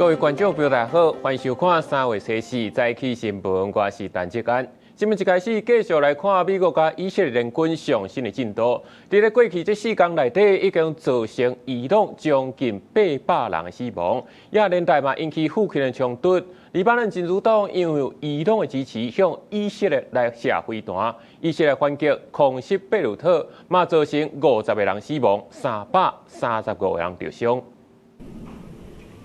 各位觀眾朋友大家好，歡迎收看三月初四早起新聞，我是陳志安。新聞一開始繼續來看美國佮以色列聯軍上新的進度。佇咧過去這4工內底，已經造成伊朗將近800人的死亡，也連帶嘛引起附近的衝突。黎巴嫩真主黨因為有伊朗的支持，向以色列來射飛彈，以色列反擊空襲貝魯特，嘛造成50個人死亡，335個人著傷。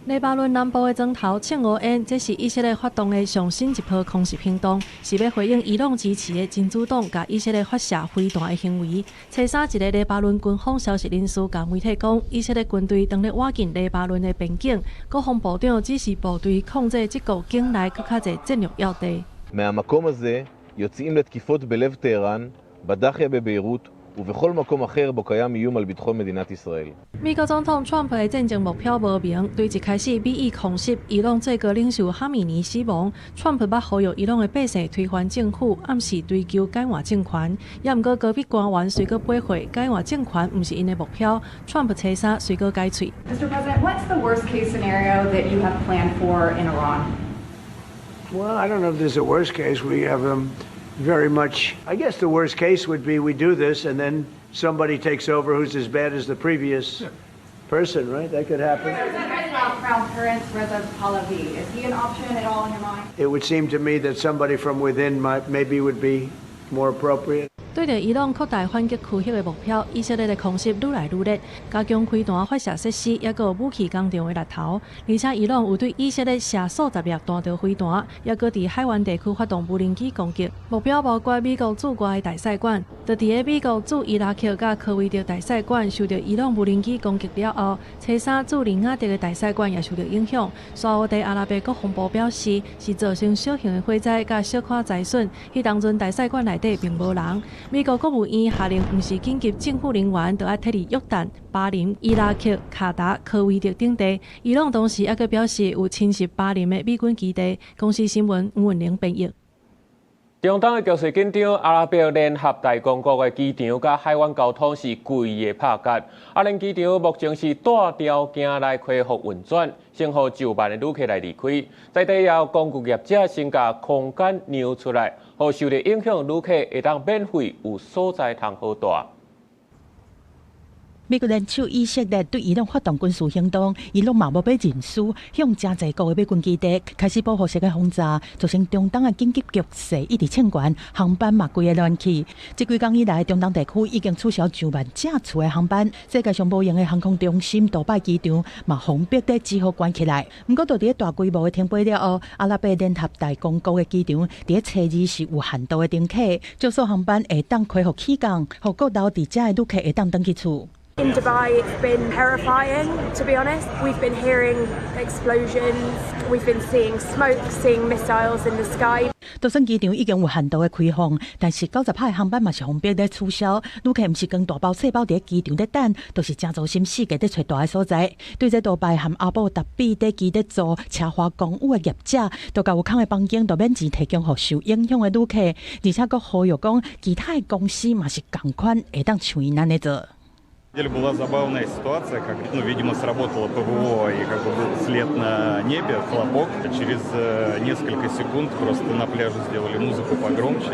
黎巴嫩南部的磚頭銃烏煙，這是以色列發動的上新一波空襲行動，是欲回應伊朗支持的真主黨共以色列發射飛彈的行為。初三，一個黎巴嫩軍方消息人士共媒體講，以色列軍隊當咧倚近黎巴嫩的邊境，國防部長指示部隊控制這國境內閣較濟戰略要地。 מהמקום הזה יוצאים לתקיפות בלב טהרן, בדאחיה בביירות ובכל מקום אחר בו קיים איום על ביטחון מדינת ישראל。美國總統川普的戰爭目標無明，對一開始美以空襲伊朗最高領袖哈米尼死亡，川普捌呼籲伊朗的百姓推翻政府，暗示追求改換政權。也毋過高級官員隨閣駁回，改換政權毋是𪜶的目標。川普初三隨閣改喙。 Mr. President, what's the worst case scenario that you have planned for in Iran? Well, I don't know if there's a worst case. We have them very much. I guess the worst case would be we do this and then somebody takes over who's as bad as the previous person, right? That could happen. Crown Prince Reza Pahlavi, is he an option at all in your mind? It would seem to me that somebody from within might, maybe would be more appropriate. 對著伊朗擴大反擊區域的目標，以色列的空襲愈來愈烈，加強飛彈發射設施，抑閣有武器工廠的獵頭。而且伊朗有對以色列射數十粒彈道飛彈，抑閣佇海灣地區發動無人機攻擊，目標包括美國駐外的大使館。就佇咧美國駐伊拉克佮科威特大使館受著伊朗無人機攻擊了後，初三駐利雅得的大使館也受著影響。沙烏地阿拉伯國防部表示，是造成小型的火災佮小可災損。彼當陣大使館內底並無人。美國國務院下令，毋是緊急政府人員，就愛撤離約旦、巴林、伊拉克、卡達、科威特等地。伊朗同時猶閣表示有侵襲巴林的美軍基地。公視新聞吳文玲編譯。中東的局勢緊張，阿拉伯聯合大公國的機場佮海灣交通是規个拍結。阿聯機場目前是帶條件來恢復運轉，先予上萬的旅客來離開。在地也有公寓業者先共空間讓出來，予受著影響旅客會當免費有所在通好蹛。美國聯手以色列對伊朗發動軍事行動，伊朗嘛無欲認輸，向誠濟國的美軍基地開始報復式的轟炸，造成中東的緊急局勢一直衝懸，航班嘛規个亂去。這幾工以來，中東地區已經取消上萬架次的航班，世界上無閒的航空中心杜拜機場嘛封閉得只好關起來。毋過，佇咧大規模的停飛了後，阿拉伯聯合大公國的機場佇咧初二是有限度的乘客，少數航班會當恢復起降，予閣留佇遮的旅客會當轉去厝。 In Dubai, it's been terrifying, to be honest. We've been hearing explosions, we've been seeing smoke, seeing missiles in the sky. 就算機場已經有限度的開放，但是90%的航班嘛是封閉咧取消。旅客毋是扛大包細包佇咧機場咧等，都是誠專心四界咧揣蹛的所在。對這杜拜和阿布達比咧機咧租奢華公寓的業者，都共有空的房間都免錢提供予受影響的旅客，而且閣呼籲講，其他的公司嘛是仝款會當像𪜶按呢做。 Деле была забавная ситуация, как, ну, видимо, сработало ПВО и как бы был след на небе, хлопок. Через несколько секунд просто на пляже сделали музыку погромче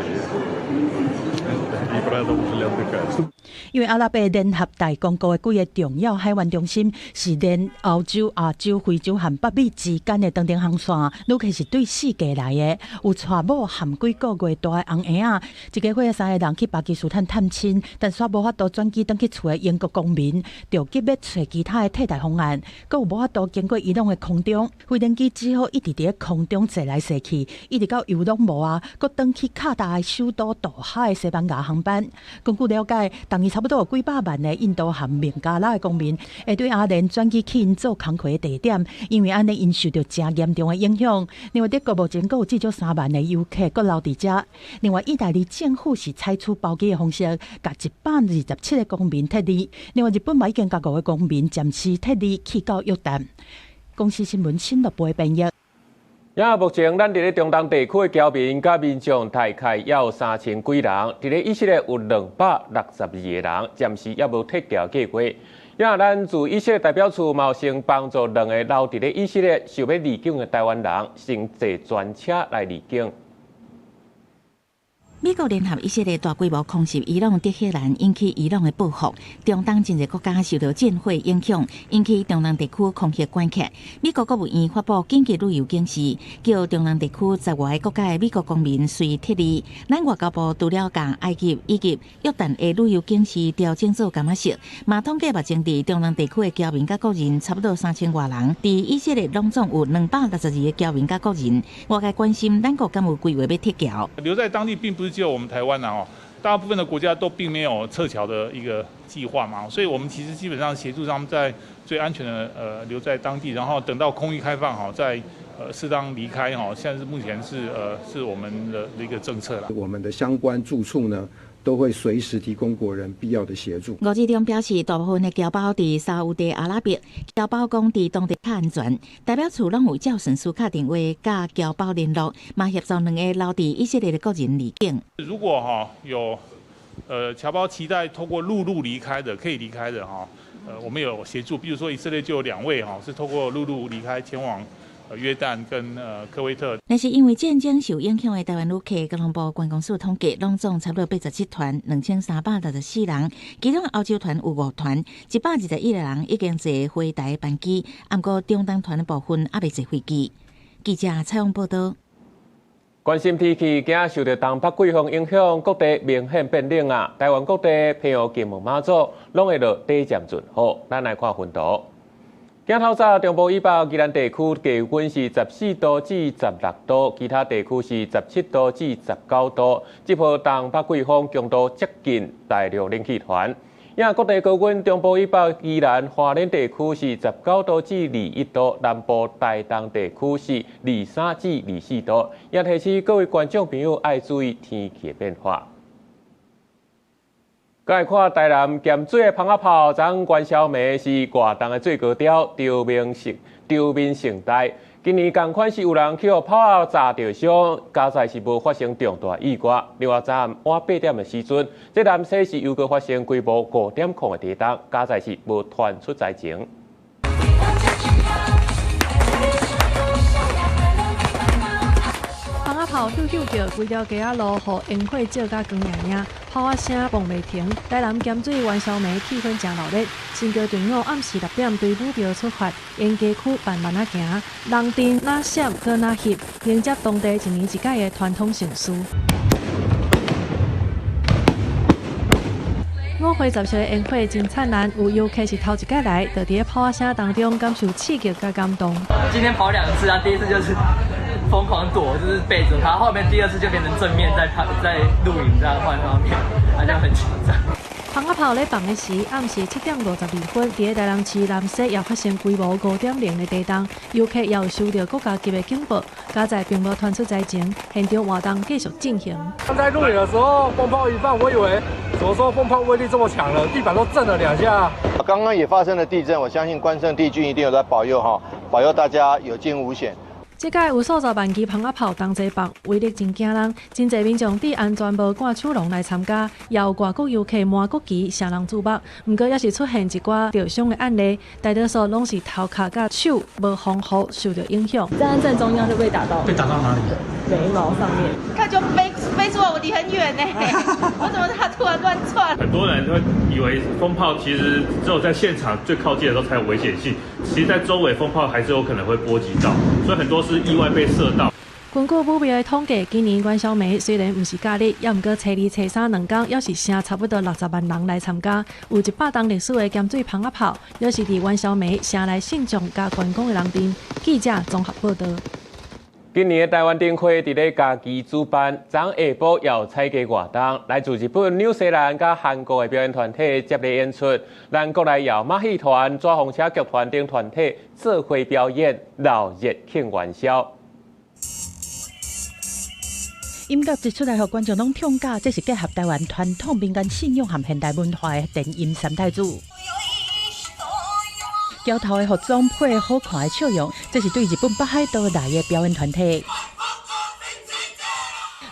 и продолжили отдыхать. 因為阿拉伯聯合大公國的幾个重要海灣中心是連歐洲、亞洲、非洲和北美之間的長程航線，旅客是對四界來的，有娶某含幾個月大的翁嬰仔，一家伙仔三個人去巴基斯坦探親，但煞無法度轉機轉去厝的英國公民，就急欲揣其他的替代方案，閣有無法度經過伊朗的空中，飛行機只好一直佇咧空中踅來踅去，一直到油攏無啊，閣轉去卡達的首都多哈的西班牙航班。根據了解，當年差不多有幾百萬的印度和孟加拉的公民會對阿聯轉機去𪜶做工課的地點，因為按呢𪜶受著誠嚴重的影響。另外，德國目前閣有至少3萬的遊客閣留佇遮。另外，意大利政府是採取包機的方式，共127個公民撤離。另外，日本嘛已經共五個公民暫時撤離去到約旦。公視新聞新樂部的編譯。也目前，咱佇咧中東地區的僑民佮民眾大概也有3000幾人，佇咧以色列有262個人，暫時猶無撤僑計劃。也咱駐以色列代表處嘛有先幫助兩个留佇咧以色列想欲離境的台灣人，先坐專車來離境。美國聯合以色列大規模空襲伊朗德黑蘭，引起伊朗的報復。中東真濟國家受到戰火影響，引起中東地區空襲關切。美國國務院發布緊急旅遊警示，叫中東地區十外个國家的美國公民隨撤離。咱外交部除了共埃及以及約旦的旅遊警示調整做柑仔色，嘛統計目前佇中東地區的僑民佮國人差不多3000外人，佇以色列攏總有262个僑民佮國人。外界關心咱國敢有規劃欲撤僑？留在當地並不是只有我們台灣啊，大部分的國家都並沒有撤僑的一個計劃嘛，所以我們其實基本上協助他們在最安全的留在當地，然後等到空域開放哈，再適當離開哈。現在是目前是我們的一個政策啦。我們的相關住處呢，都會隨時提供國人必要的協助。吳志中表示，大部分的僑胞佇沙烏地阿拉伯，僑胞講佇當地較安全。代表處攏有照順序敲電話佮僑胞聯絡，嘛協助兩个留佇以色列的國人離境。如果哈有僑胞期待透過陸路離開的，可以離開的哈，我們有協助。比如說以色列就有兩位哈是透過陸路離開前往約旦跟科威特。但是因為戰爭受影響的台灣旅客，交通部觀光署統計，攏總差不多87團，2364人，其中歐洲團有5團，121個人已經坐回台班機，毋過中東團的部分猶未坐飛機。記者採訪報導。關心天氣，今受著東北季風影響，各地明顯變冷啊！台灣各地澎湖、金門、馬祖攏會落短暫陣雨。咱來看溫度。今透早中部以北宜蘭地區低溫是14度至16度，其他地區是17度至19度。這波東北季風強度接近大陸冷氣團。也各地高溫，中部以北宜蘭花蓮地區是19度至21度，南部台東地區是23至24度。也提醒各位觀眾朋友愛注意天氣的變化。來看台南鹹水的蜂仔炮，昨昏元宵暝是活動的最高潮，場面盛大。今年仝款是有人去予炮仔炸著傷，佳哉是無發生重大意外。另外，昨暗晚8點的時陣，這南勢是又閣發生規模5.0的地動，佳哉是無傳出災情。蜂仔炮咻咻叫，規條街仔路予煙火照甲光焱焱，炮仔聲放袂停。台南鹹水元宵暝氣氛誠熱鬧，新橋隊伍暗時6點對武廟出發，沿街區慢慢仔行，人陣若閃閣若翕，迎接當地一年一屆的傳統盛事。五花十色的煙火真燦爛，有遊客是頭一擺來，就佇咧炮仔聲當中感受刺激佮感動。今天跑2次啊，第一次就是瘋狂躲，就是背著他，後面第二次就變成正面在拍，在錄影這樣換畫面，好像很緊張。蜂仔炮咧放的時，暗時7點52分，佇咧台南市南勢也發生規模5.0的地動，遊客也有收到國家級的警報，佳哉並無傳出災情，現場活動繼續進行。剛才錄影的時候，風炮一放，我以為怎麼說風炮威力這麼強了，地板都震了2下。剛剛也發生了地震，我相信關聖帝君一定有在保佑哈，保佑大家有驚無險。這屆有數十萬支蜂仔炮同齊放，威力真驚人，真濟民眾戴安全帽、掛手籠來參加，也有外國遊客摸國旗，雙人注目。毋過，也是出現一寡著傷的案例，大多數攏是頭殼佮手無防護受著影響。站在正中央就被打到，被打到哪裡？眉毛上面。它就飛出來，我離很遠呢，我怎麼它突然亂竄？很多人會以為風炮其實只有在現場最靠近的時候才有危險性，其實在周圍風炮還是有可能會波及到，所以很多是意外被射到。根據武廟的統計，今年元宵暝雖然毋是假日，猶毋過初二、初三兩天，猶是成差不多60萬人來參加。有100冬歷史的鹹水蜂仔炮，猶是佇元宵暝城內信眾佮觀光的人陣。記者綜合報道。今年的台灣燈會佇咧家己主辦，昨下晡也有採雞活動，來自日本、紐西蘭佮韓國的表演團體接力演出。咱國內也有馬戲團、紙風車劇團等團體做伙表演，鬧熱慶元宵。音樂一出來，予觀眾攏痛甲，這是結合台灣傳統民間信仰和現代文化的電音三太子。橋頭的服裝配好看的笑容，這是對日本北海道來的表演團體。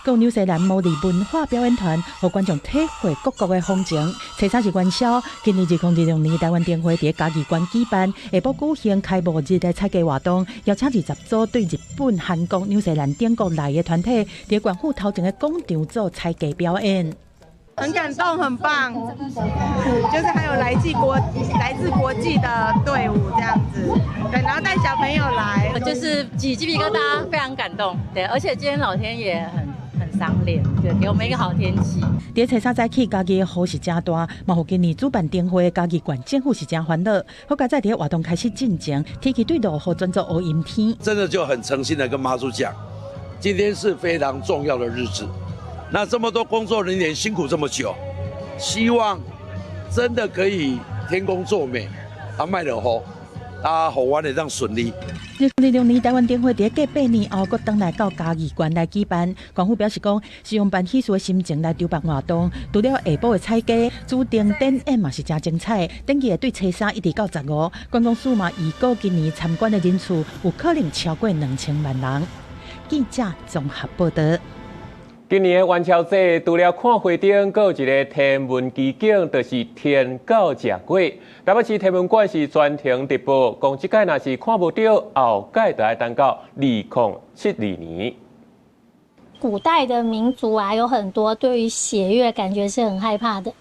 閣有紐西蘭毛利文化表演團，予觀眾體會各國的風情。初三是元宵，今年2026年台灣燈會佇嘉義縣舉辦，下晡舉行開幕日的彩雞活動，邀請20組對日本、韓國、紐西蘭等國來的團體，佇縣府頭前的廣場做彩雞表演。很感動，很棒，就是還有來自國際的隊伍這樣子，對，然後帶小朋友來，就是起雞皮疙瘩，非常感動，對，而且今天老天爺很賞臉，對，給我們一個好天氣。佇初三早起，嘉義的雨是誠大，嘛予今年主辦燈會的嘉義縣政府是誠煩惱。好佳哉佇活動開始進前，天氣對落雨轉做烏陰天。真的就很誠心的跟媽祖講，今天是非常重要的日子。那這麼多工作人員辛苦這麼久，希望真的可以天公作美，啊，莫落雨，啊，予阮會當順利。2026年台灣燈會佇過8年後，閣轉來到嘉義縣來舉辦。縣府表示講，是用辦喜事的心情來籌辦活動。除了下晡的彩雞，主燈展演嘛是誠精彩。展期會對初三一直到15，觀光署嘛預估今年參觀的人次有可能超過2000萬人。記者綜合報道。今年的元宵節，除了看花燈，閣有一个天文奇景，就是天狗食粿。台北市天文館是全程直播，講這擺若是看無著，後擺就愛等到2072年。古代的民族啊，有很多對於血月感覺是很害怕的。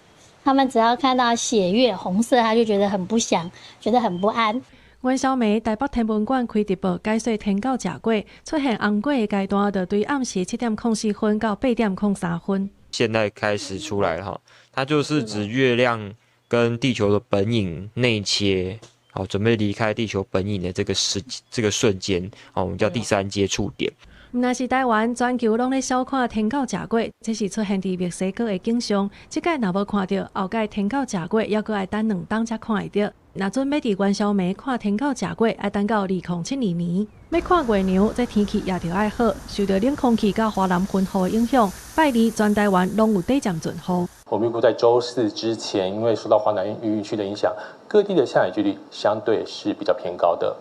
他們只要看到血月紅色，他就覺得很不祥，覺得很不安。元宵暝，台北天文館開直播解說天狗食粿，出現紅粿的階段，就對暗時7點04分到8點03分。現在開始出來哈，它就是指月亮跟地球的本影內切，好，準備離開地球本影的這個時這個瞬間，哦，我們叫第三接觸點。毋但是台灣，全球攏咧小看天狗食粿，這是出現佇墨西哥的景象。這擺若無看著，後擺天狗食粿，猶閣愛等2冬才看會著。若準欲佇元宵暝看天狗食粿，愛等到2072年。欲看月娘，這天氣也著愛好。受著冷空氣佮華南雲雨的影響，拜二全台灣攏有短暫陣雨。我們預估在週四之前，因為受到華南雲雨區的影響，各地的下雨幾率相對是比較偏高的。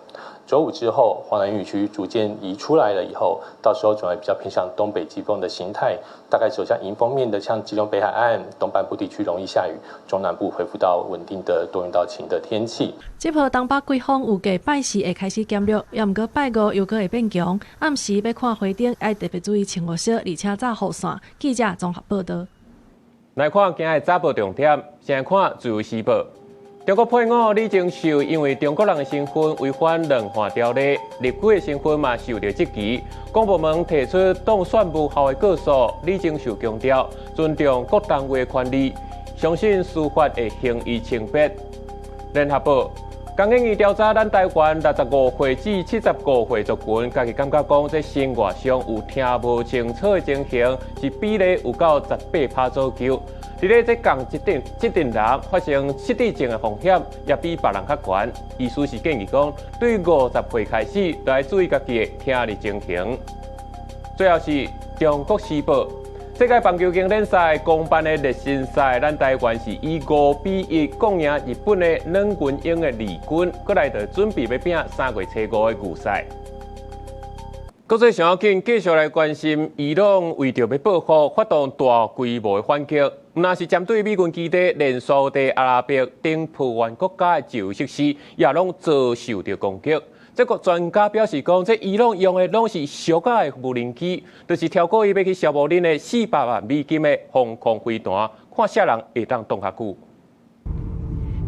週五之後，華南雲雨區逐漸移出來了以後，到時候轉為比較偏向東北季風的形態，大概走向迎風面的，像基隆北海岸、東半部地區容易下雨，中南部恢復到穩定的多雲到晴的天氣。這波東北季風預計拜四會開始減弱，猶毋過拜五又閣會變強。暗時欲看花燈，愛特別注意穿護色，而且紮雨傘。記者綜合報道。來看今日早報重點，先來看《自由時報》。中國配偶李鍾秀因為中國人的身份違反兩岸條例，立委的身份嘛受著質疑。公部門提出當選無效的告訴，李鍾秀強調尊重各單位的權利，相信司法會還伊清白。聯合報，工研院調查咱台灣65歲至75歲族群，家己感覺講這生活上有聽無清楚的情形，是比例有到18趴左右。佇咧這仝一陣這陣人發生失智症的風險，也比別人較懸。醫師是建議講，對50歲開始，就愛注意家己的聽力情形。最後是中國時報，世界棒球經典賽公辦的熱身賽，咱台灣是以5比1摃贏日本的軟銀鷹的二軍，閣來就準備欲拚3月初5的預賽。國際上要緊，繼續來關心伊朗為著欲報復，發動大規模的反擊，毋但是針對美軍基地，連沙特阿拉伯等葡灣國家的石油設施，也攏遭受著攻擊。這個專家表示講，這伊朗用的攏是俗仔的無人機，就是超過伊欲去消磨恁的400萬美金的防空飛彈，看啥人會當擋較久。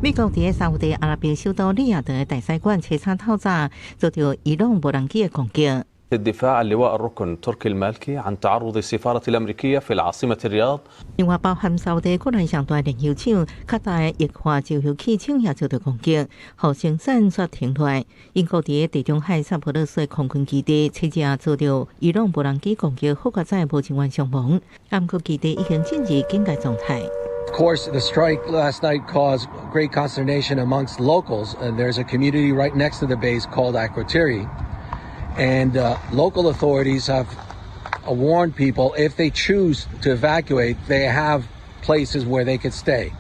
美國佇沙烏地阿拉伯首都利雅得的大使館初三透早遭著伊朗無人機的攻擊。 الدفاع اللواء الركن تركي المالكي عن تعرض السفارة الأمريكية في العاصمة الرياض。另外，包含沙烏地國內上大煉油廠、較大的液化石油氣廠也遭著攻擊，予生產煞停落來。英國佇地中海薩普勒斯空軍基地，七日遭著伊朗無人機攻擊，好佳哉無人員傷亡。毋過基地已經進入警戒狀態。 Of course, the strike last night caused great consternation amongst locals. And there's a community right next to the base called Akrotiri. And local authorities have warned people if they choose to evacuate, they have places where they could stay.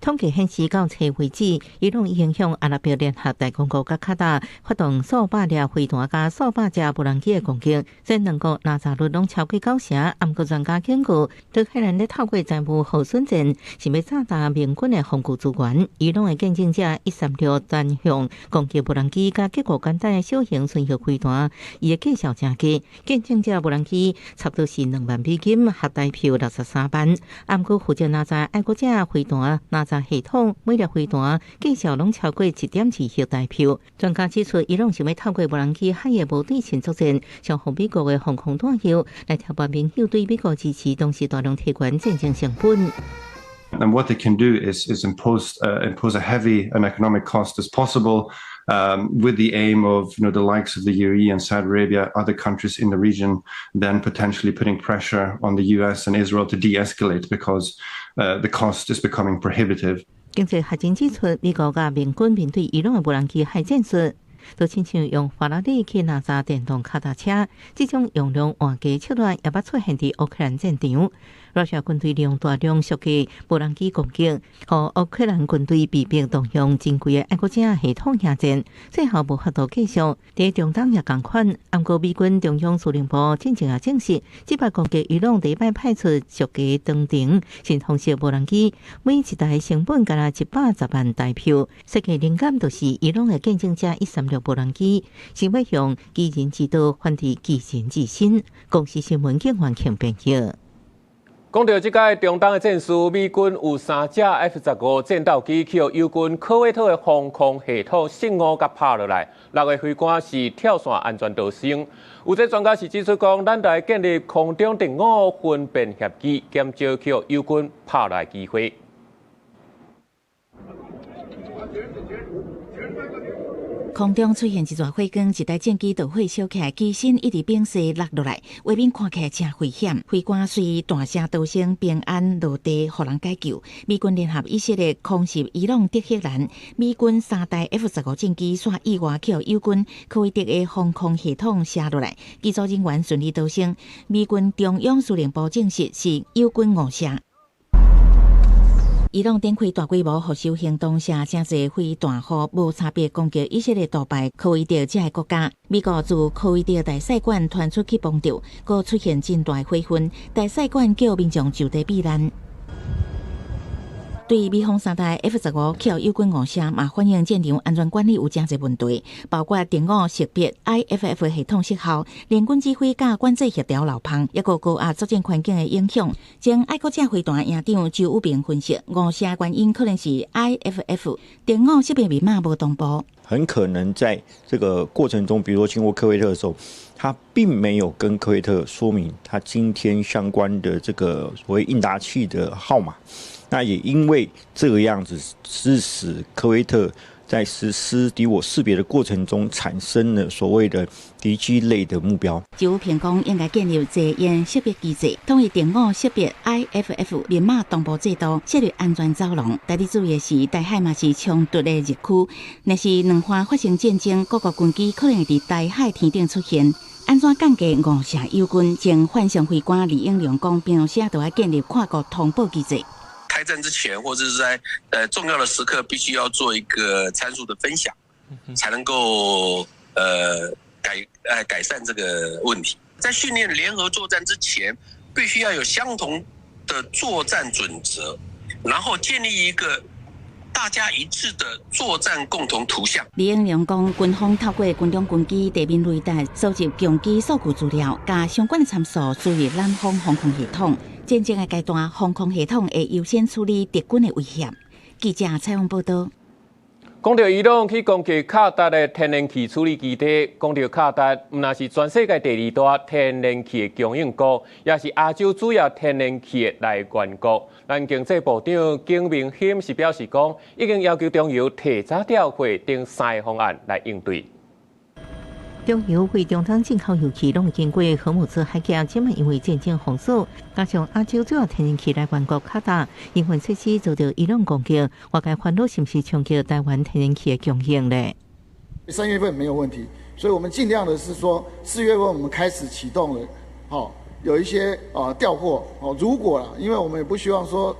統統計顯示，到這為止，伊朗已經向阿拉伯聯合大公國佮卡達發動數百粒飛彈佮數百架無人機的攻擊。這兩國攔查率攏超過九成。毋過專家警告，德黑蘭咧透過債務耗損戰，是欲炸彈盟軍的防禦資源。伊朗的見證者136單向攻擊無人機，佮結構簡單的小型巡弋飛彈，伊的價數誠低。見證者無人機差不多是2萬美金，合台票63萬。毋過負責攔查愛國者飛彈攔查系統，每粒飛彈價數攏超過1.2億台票。專家指出，伊朗想欲透過無人機海的無對稱作戰，降服美國的防空彈藥，來挑撥盟友對美國支持，同時大量提懸戰爭成本。 And what they can do is impose a heavy an economic cost as possible, with the aim of the likes of the UAE and Saudi Arabia, other countries in the region, then potentially putting pressure on the US and Israel to de-escalate because the cost is becoming prohibitive. 經濟學者指出，美國佮盟軍面對伊朗的無人機海戰術，就親像用法拉利去攔查電動跤踏車，這種用量換機策略也捌出現佇烏克蘭戰場。羅西亞軍隊利用大量速機無人機攻擊，予烏克蘭軍隊被迫動用珍貴的愛國者系統迎戰，最後無法度繼續。佇中東也仝款，毋過美軍中央司令部進前也證實，這擺攻擊伊朗第一擺派出速機長程新方式無人機，每一台成本干焦110萬台票。設計靈感就是伊朗的見證者136無人機，想欲用機人之刀反制機人之身。公視新聞警員慶編譯。講到這擺中東的戰事，美軍有三架 F-15戰鬥機去予友軍科威特的防空系統失誤共拍落來，六个飛官是跳傘安全逃生。有這專家是指出講，咱來建立空中敵我分辨協議，減少去予友軍拍落來機會。空中出現一撮火光，一台戰機導火燒起來，機身一直變勢落落來，畫面看起來誠危險。飛官隨大聲逃生，平安落地，予人解救。美軍聯合以色列空襲伊朗德黑蘭，美軍三台 F-15戰機煞意外去予友軍科威特的防空系統射落來，機組人員順利逃生。美軍中央司令部證實是友軍誤射。伊朗展開大規模復仇行動，射誠濟飛彈予無差別攻擊以色列、杜拜、科威特這个國家。美國駐科威特大使館傳出去崩著，閣出現真大火雲，大使館叫民眾就地避難。對美方三台 F-15去予友軍誤射，嘛反映戰場安全管理有誠濟問題，包括敵我識別 IFF 系統失效、聯軍指揮佮管制協調漏縫，抑閣高壓作戰環境的影響。前愛國者飛彈營長周宇平分析，誤射原因可能是 IFF 敵我識別密碼無同步，很可能在這個過程中，比如說經過科威特的時候，他並沒有跟科威特說明他今天相關的這個所謂應答器的號碼。那也因為這個樣子，致使科威特在實施敵我識別的過程中，產生了所謂的敵機類的目標。周宇平講，應該建立這樣識別機制，統一敵我識別 IFF 密碼同步制度，設立安全走廊。值得注意的是，台海嘛是衝突的熱區，若是兩岸發生戰爭，各國軍機可能會佇台海天頂出現。按怎降低誤射友軍？前反潛飛官李英良講，平常時就愛建立跨國通報機制。開戰之前，或者是在重要的時刻，必須要做一個參數的分享，才能夠改善這個問題。在訓練聯合作戰之前，必須要有相同的作戰準則，然後建立一個大家一致的作戰共同圖像。李英良講，軍方透過軍中軍機地面雷達收集強機數據資料，共相關的參數輸入南方防空系統。戰爭的階段，防空系統會優先處理敵軍的威脅。記者採訪報導。講到伊朗去攻擊卡達的天然氣處理基地，講到卡達，毋但是全世界第二大天然氣的供應國，也是亞洲主要天然氣的來源國。咱經濟部長金明欣是表示講，已經要求中油提早調貨等三个方案來應對。中油對中東進口油氣攏會經過荷姆茲海峽，這擺因為戰爭封鎖，加上亞洲主要天然氣來源國卡達，營運設施遭到伊朗攻擊，外界煩惱是毋是衝擊台灣天然氣的供應咧？ 3月份沒有問題，所以我們盡量的是說，4月份我們開始啟動了，好，有一些啊調貨，哦，如果啦，因為我們也不希望說，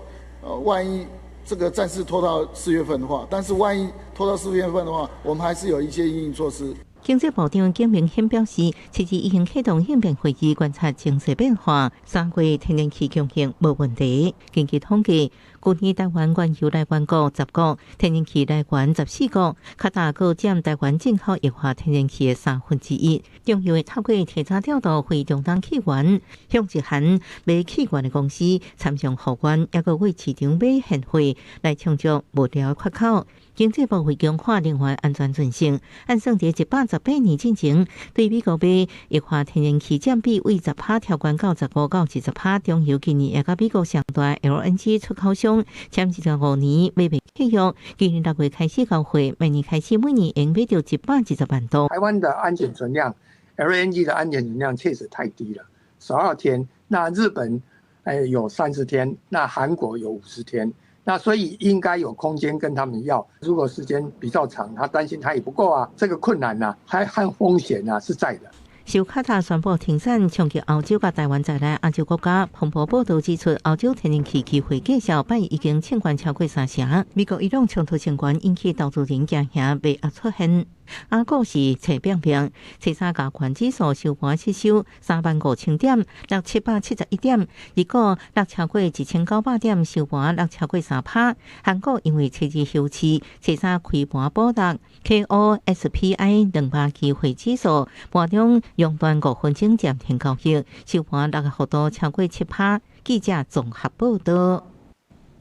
萬一這個戰事拖到四月份的話，但是萬一拖到四月份的話，我們還是有一些因應措施。經濟部長簡明憲表示，此次已經啟動應變會議觀察情勢變化，3月天然氣供應無問題。根據統計，去年台灣原油來源國10國，天然氣來源14國，卡達閣佔台灣進口液化天然氣的1/3。中油會透過提早調度非中東氣源，向一項買氣源的公司參詳貨源，抑閣為市場買現貨來充足物料缺口。經濟部為強化能源安全韌性，按算佇118年進前，對美國買液化天然氣佔比為10%調懸到15到20%。中油今年會佮美國上大 LNG 出口商簽25年買賣契約，今年6月開始交貨，明年開始每年會買著120萬噸。台灣的安全存量，LNG 的安全存量確實太低了，12天。那日本有30天，那韓國有50天。那所以應該有空間跟他們要，如果時間比較長，他擔心他也不夠啊，這個困難啊，還和風險啊是在的。受卡達宣布停產，衝擊歐洲佮台灣在內亞洲國家。彭博報導指出，歐洲天然氣期貨價上擺已經升懸超過3成。美國伊朗衝突升懸，引起投資人驚嚇，賣壓出現。亞股是齊變變，初三加權指數收盤失守35,000點，落771點，日股落超過1900點，收盤落超過3%。韓股因為初二休市，初三開盤補落，KOSPI 200期貨指數盤中熔斷5分鐘暫停交易，收盤落的幅度超過7%。記者綜合報導。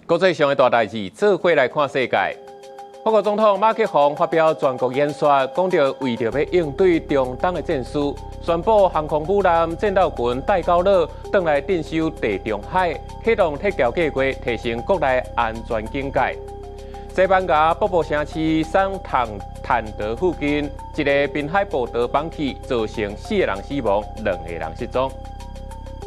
國際上的大代誌，做伙來看世界。法國總統馬克宏發表全國演說，講著為著欲應對中東的戰事，宣布航空母艦戰鬥群戴高樂轉來鎮守地中海，啟動撤僑計劃，提升國內安全警戒。西班牙北部城市桑坦德附近，一个濱海步道崩去，造成4个人死亡，2个人失蹤。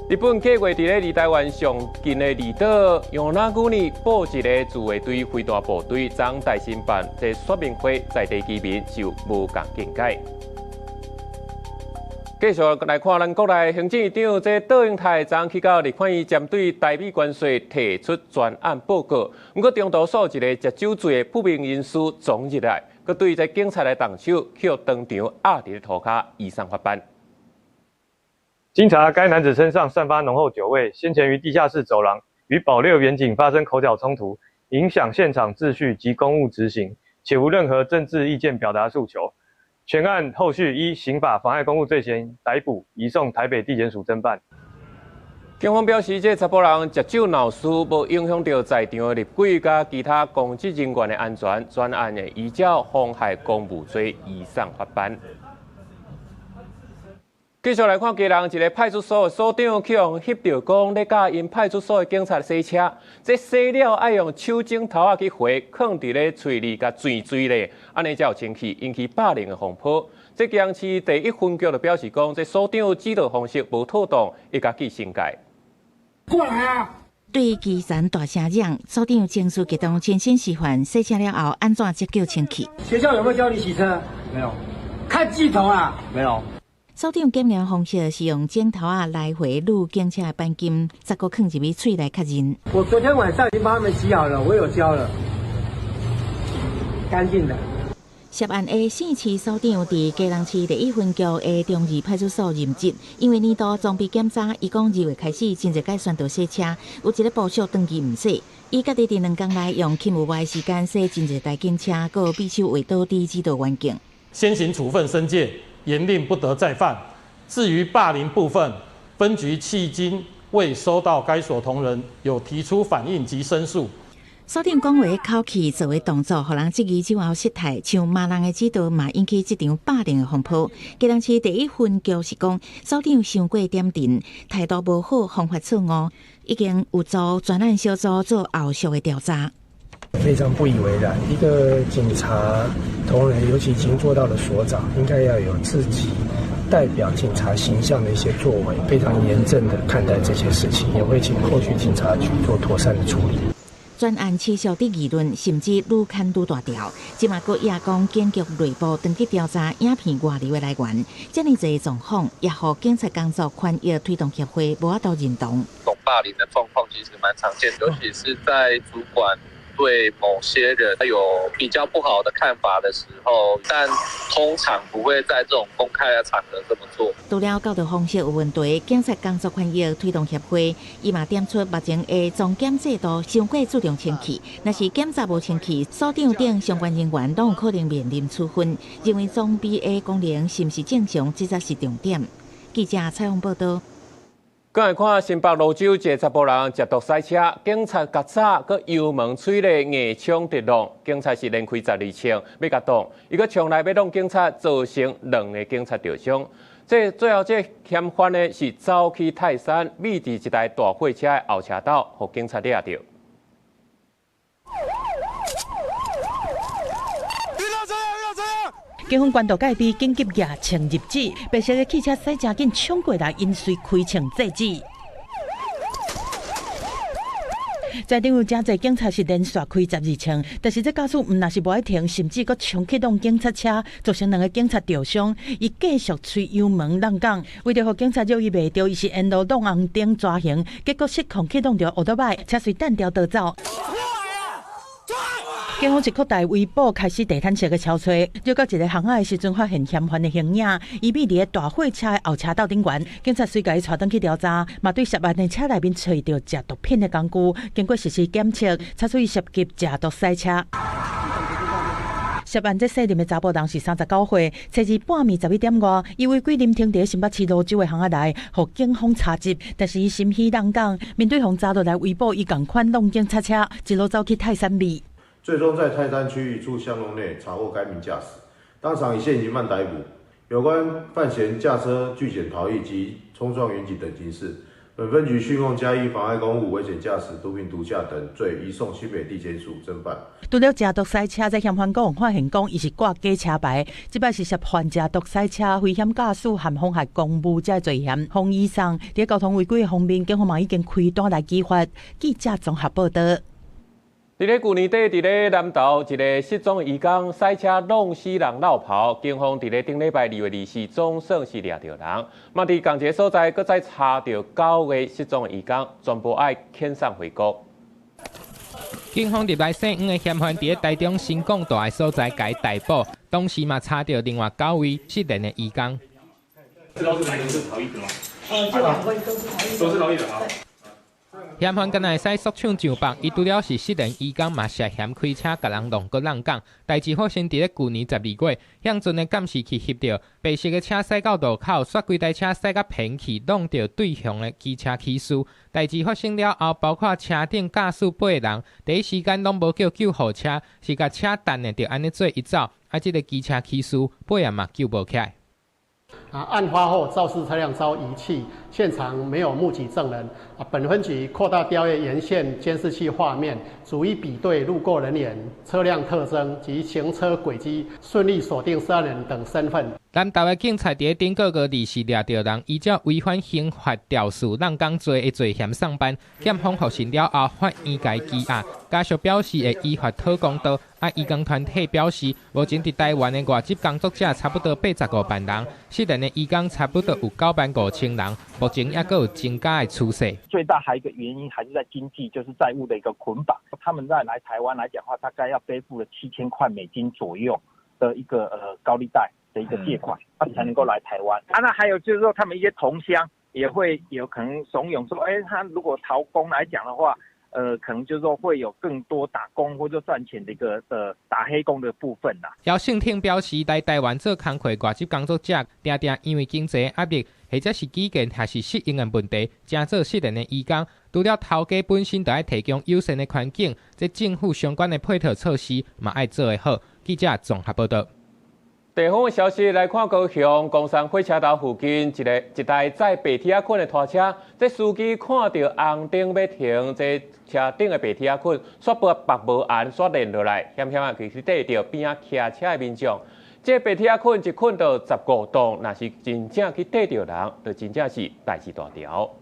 日本計劃佇咧離台灣上近的離島與那國島布一个自衛隊飛彈部隊，將台新辦這說明會，在地居民受無仝見解。繼續來看咱國內行政院長這卓榮泰，昨去到立法院針對台美關稅提出專案報告，毋過中途煞一个食酒醉的不明人士衝入來，閣對這警察來動手，予當場壓佇咧塗跤，移送法辦。經查，該男子身上散發濃厚酒味，先前於地下室走廊與保六員警發生口角衝突，影響現場秩序及公務執行，且無任何政治意見表達訴求。全案後續依刑法妨礙公務罪嫌逮捕，移送台北地檢署偵辦。警方表示，這查埔人食酒鬧事，無影響著在場的立委佮其他公職人員的安全。專案會依照妨害公務罪移送法辦。繼續來看，基隆一个派出所的所長去予翕著講，咧教𪜶派出所的警察洗車，這洗了愛用手指頭仔去回，囥佇咧喙裡共啜啜咧，按呢才有清氣，引起霸凌的風波。這基隆市第一分局就表示講，這所長指導方式無妥當，會共記懲戒。過來啊！對基層大聲嚷，所長情緒激動，親身示範洗車了後按怎急救清氣。學校有沒有教你洗車？沒有。看鏡頭啊？沒有。所長檢驗方式是用剪頭仔來回擼警車的鈑金，再閣囥入去喙內確認。我昨天晚上已經幫他們洗好了，我有教了，乾淨的。涉案的姓市所長佇基隆市第一分局的中二派出所任職，因為年度裝備檢查，伊講2月開始真濟擺宣導洗車，有一个部屬長期毋洗，伊家己佇兩工內用勤務外時間洗真濟台警車，閣匕首畫倒佇指導員警。先行處分申誡，嚴令不得再犯。至於霸凌部分，分局迄今未收到該所同仁有提出反映及申訴。所長講話口氣做的動作，予人質疑酒後失態，像罵人的指導嘛，引起這場霸凌的風波。基隆市第一分局是講，所長傷過點陣，態度無好，方法錯誤，已經有組專案小組做後續的調查。非常不以為然，一個警察同仁，尤其已經做到了所長，應該要有自己代表警察形象的一些作為，非常嚴正的看待這些事情，也會請後續警察局做妥善的處理。專案持續佇議論，甚至愈牽愈大條。這馬閣也講警局內部長期調查影片外流的來源，這爾濟狀況也予警察工作權益推動協會無法度認同。這種霸凌的狀況其實蠻常見，尤其是在主管對某些人有比較不好的看法的時候，但通常不會在這種公開的場合這麼做。除了教導方式有問題，警察工作權益推動協會伊嘛點出目前的裝檢制度傷過注重清氣，若是檢查無清氣，所長等相關人員攏有可能面臨處分。認為裝備的功能是毋是正常，這才是重點。記者採訪報道。閣來看新北蘆洲一个查埔人食毒駛車，警察共查，閣油門催咧硬衝直弄，警察是連開12槍欲共擋，伊閣衝來欲挵警察，造成兩个警察著傷。這最後這嫌犯呢是走去泰山，覕佇一台大貨車的後車斗，予警察掠著。警方關渡界碑緊急舉槍入止，白色的汽車駛誠緊衝過來，𪜶隨開槍制止。在場有誠濟警察是連續開12槍，但是這駕駛毋但是無愛停，甚至閣衝去挵警察車，造成兩个警察著傷。伊繼續催油門挵港，為著予警察抓伊袂著，伊是沿路挵紅燈蛇行，結果失控去挵著烏多擺，車隨彈掉逃走。警方一擴大圍捕，開始地毯式的搜查，繞到一个巷仔的時陣，發現嫌犯的形影，伊覕佇个大貨車的後車斗頂懸。警察隨共伊帶轉去調查，嘛對涉案的車內面揣著食毒品的工具，經過實施檢測，查出伊涉及食毒賽車。涉案這細啉的查埔人是39歲，初二半暝11點外，伊違規臨停佇新北市蘆洲的巷仔內，予警方查緝。但是伊心虛挵港，面對予查落來圍捕，伊仝款挵警察車，一路走去泰山咇。最終在泰山區一處巷弄內查獲該名駕駛，當場以現行犯逮捕。有關犯嫌駕車拒檢逃逸及衝撞員警等情事，本分局訊控加以妨礙公務、危險駕駛、毒品毒駕等罪，移送新北地檢署偵辦。除了食毒賽車，這嫌犯閣予發現講，伊是掛假車牌，這擺是涉犯食毒賽車、危險駕駛和妨害公務這罪嫌。洪醫生佇交通違規方面，警方嘛已經開單來舉發。記者綜合報道。佇咧舊年底，佇咧南投一个失蹤的移工賽車弄死人落跑，警方佇咧頂禮拜2月24總算是掠著人。嘛，佇仝一个所在，閣再查著9个失蹤的移工，全部愛遣送回國。警方入來姓黃的嫌犯，佇咧台中新港大的所在共伊逮捕，當時嘛查著另外9位失聯的移工。這都是來自逃逸的嗎？這兩位都是逃逸，都是逃逸的啊。嫌犯敢若會使速搶上百，伊除了是失聯移工，嘛涉嫌開車共人挵閣挵港。代誌發生佇咧舊年12月，向陣的監視器翕著白色的車駛到路口，煞規台車駛甲偏去，挵著對向的機車起事。代誌發生了後，包括車頂駕駛8个人，第一時間攏無叫救護車，是共車等的，就按呢做伊走。啊，這个機車起事，尾仔嘛救無起來。案發後肇事車輛遭遺棄，現場沒有目擊證人。本分局擴大調閱沿線監視器畫面，逐一比對路過人員、車輛特徵及行車軌跡，順利鎖定涉案人等身份。南投的警察佇咧頂個月24掠著人，依照違反刑法肇事挵工罪的罪嫌送辦，檢方複審了後，法院共伊羈押。家屬表示會依法討公道，移工團體表示，目前佇台灣的外籍工作者差不多85萬人，失聯的移工差不多有9萬5千人，目前猶閣有增加的趨勢。最大還有一個原因，還是在經濟，就是債務的一個捆綁。他們在來台灣來講的話，大概要背負了7000塊美金左右的一個高利貸的一個借款，他們才能夠來台灣。那還有就是說，他們一些同鄉也會有可能慫恿說，他如果逃工來講的話，可能就是說會有更多打工或者賺錢的一個打黑工的部分啦。姚勝挺表示，來台灣做工課外籍工作者，定定因為經濟壓力，或者是基建還是適應的問題，成做失聯的移工。除了頭家本身就愛提供友善的環境，這政府相關的配套措施嘛愛做得好。記者綜合報道。地方的消息來看，高雄岡山火車頭附近一台載白鐵仔棍的拖車，這司機看到紅燈欲停，這車頂的白鐵仔棍煞縛無按，煞連落來，險險仔去硩著邊仔騎車的民眾。這白鐵仔棍一捆就15磅，若是真正去硩著人，就真正是代誌大條。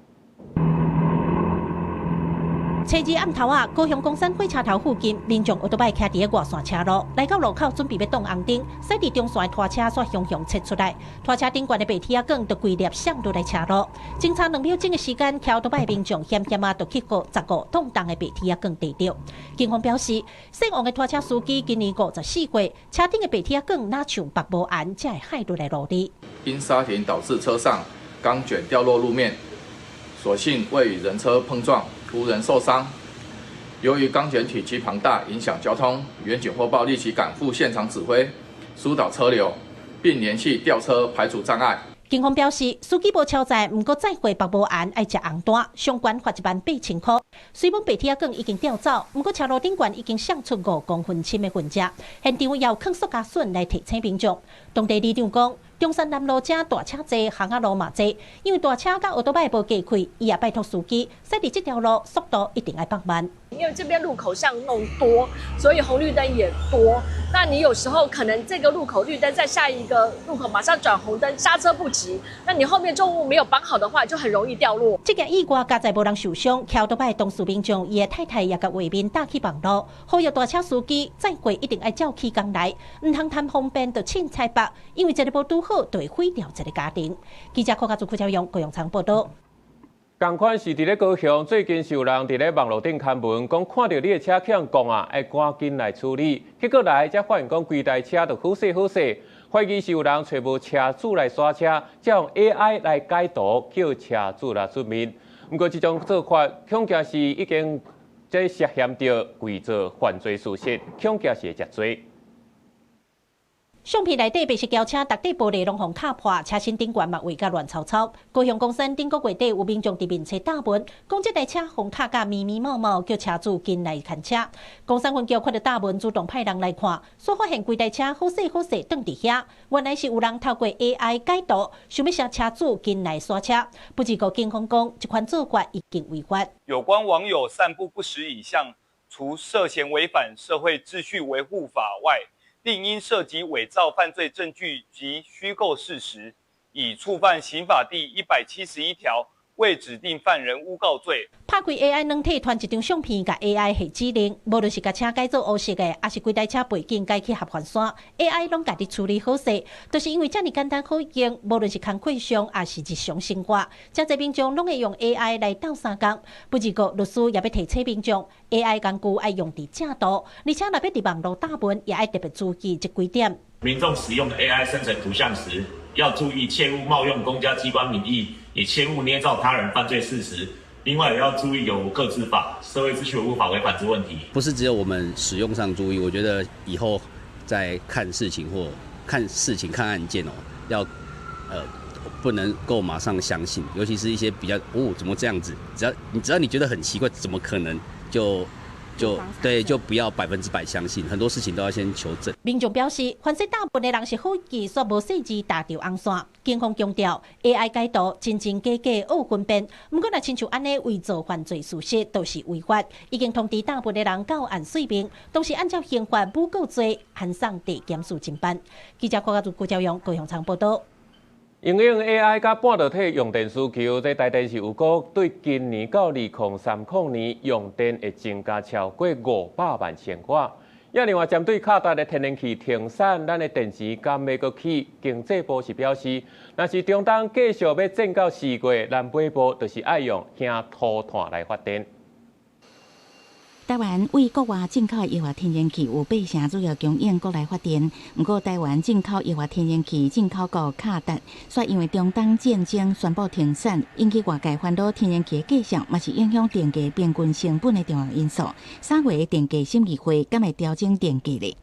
初二暗頭仔，高雄岡山火車頭附近，民眾歐多擺徛佇咧外線車路，來到路口準備欲擋紅燈，駛佇中線的拖車煞雄雄切出來，拖車頂懸的白鐵仔管就規粒摔落來車路。僅差2秒鐘的時間，騎歐多擺民眾險險仔，就去予15公噸的白鐵仔管硩著。警方表示，姓王的拖車司機今年54歲，車頂的白鐵仔管若像縛無絚，才會害落來路裡。因剎停導致車上鋼捲掉落路面，所幸未與人車碰撞，無人受傷。由於鋼捲體積龐大，影響交通，員警獲報立即趕赴現場指揮，疏導車流，並聯繫吊車排除障礙。警方表示，司機無超載，毋過載貨縛無絚，愛食紅單，相關罰18,000塊。雖罔白鐵仔管已經吊走，毋過車路頂懸已經摔出5公分深的痕跡。現場也有囥塑膠筍來提醒民眾。當地里長講，中山南路遮大車濟，巷仔路嘛濟，因為大車佮歐多擺無隔開，伊也拜託司機，駛佇這條路速度一定愛放慢。因為這邊路口巷弄多，所以紅綠燈也多。那你有時候可能這個路口綠燈，在下一個路口馬上轉紅燈，剎車不及，那你後面重物沒有綁好的話，就很容易掉落。這件意外佳哉無人受傷，騎歐多擺當事民眾，伊的太太也共畫面打去網路，呼籲大車司機載貨一定愛照起工來，毋通貪方便就凊彩縛，因為一个無拄好就會毀掉一個家庭。記者柯家祖、柯超勇、高永昌報道。仝款是佇咧高雄，最近是有人佇咧網路頂刊文，講看著你的車去予人摃啊，愛趕緊來處理。結果來才發現講規台車都好勢好勢，懷疑是有人揣無車主來刷車，才用 AI 來改圖，叫車主來出面。毋過這種做法，恐驚是已經這涉嫌著偽造犯罪事實，恐驚是會誠濟。相片內底白色轎車，逐塊玻璃攏予敲破，車身頂懸嘛畫甲亂糟糟。高雄岡山頂個月底有民眾佇面冊貼文，講這台車予敲甲密密麻麻，叫車主緊來牽車。岡山分局看著貼文，主動派人來看，煞發現規台車好勢好勢轉佇遐，原來是有人透過 AI 改圖，想欲捎車主緊來刷車。不過警方講，這款做法已經違法。有關網友散布不實影像，除涉嫌違反社會秩序維護法外，另因涉及偽造犯罪證據及虛構事實，已觸犯刑法第171條未指定犯人誣告罪。拍開 AI 軟體，傳一張相片，共 AI 下指令，無論是共車改做烏色的，抑是規台車背景改去合環山，AI 攏共你處理好勢。就是因為遮爾簡單好用，無論是工課上，抑是日常生活，誠濟民眾攏會用 AI 來鬥相共。不過律師也欲提醒民眾，AI 工具愛用佇正途，而且若欲佇網路貼文，也愛特別注意這幾點。民眾使用 AI 生成圖像時，要注意切勿冒用公家機關名義，也切勿捏造他人犯罪事實。另外，也要注意有個資法、社會秩序維護法違反之問題。不是只有我們使用上注意，我覺得以後在看事情或看事情、看案件哦，要不能夠馬上相信，尤其是一些比較哦，怎麼這樣子？只要你覺得很奇怪，怎麼可能就對，就不要100%相信，很多事情都要先求證。民眾表示，凡是大部分的人是好奇，煞無細緻踏著紅線。警方強調，AI 改圖真真假假學分辨，毋過若親像按呢偽造犯罪事實，都是違法。已經通知大部分的人到案說明，同時按照刑法誣告罪，函送地檢署偵辦。記者郭家祖、郭昭勇、高雄場報道。應用 AI 佮半導體用電需求，這台電是預估對今年到2030年用電會增加超過500萬千瓦。也另外針對卡達的天然氣停產，咱的電錢敢欲閣起？經濟部是表示，若是中東繼續欲戰到4月，南北部就是愛用輕塗炭來發電。台灣對國外進口的液化天然氣有8成主要供應國內發電，毋過台灣進口液化天然氣進口國卡達，煞因為中東戰爭宣布停產，引起外界煩惱天然氣的價格，嘛是影響電價平均成本的重要因素。3月的電價審議會敢會調整電價咧？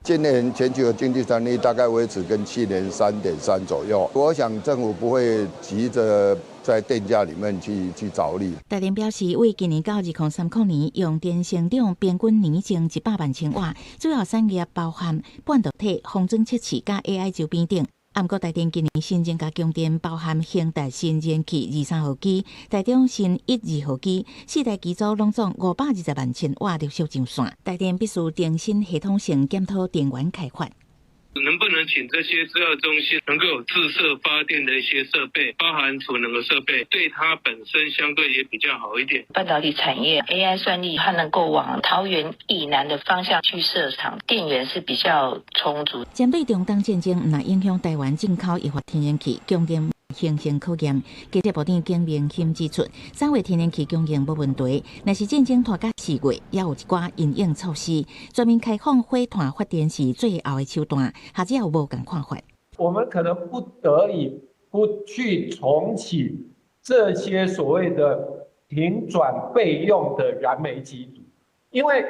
今年全球的經濟成長率大概維持跟去年3.3左右，我想政府不會急着在電價裡面去着力。台電表示，為今年到2030年用電成長平均年增100萬千瓦，主要產業包含半導體、封裝測試佮 AI 周邊等。毋過台電今年新增加供電，包含興達新燃氣23號機、台中新一2號機，四台機組攏總520萬千瓦陸續上線。台電必須重新系統性檢討電源開發。能不能請這些資料中心能夠有自設發電的一些設備，包含儲能的設備，對它本身相對也比較好一點。半導體產業 AI 算力，它能夠往桃園以南的方向去設廠，電源是比較充足。針對中東戰爭，毋但影響台灣進口液化天然氣供應形成考驗。經濟部長簡明鑫指出，3月天然氣供應無問題，若是戰爭拖到4月，也有一寡因應措施。全面開放火炭發電是最後的手段，學者有無仝看法。我們可能不得已不去重啟這些所謂的停轉備用的燃煤機組，因為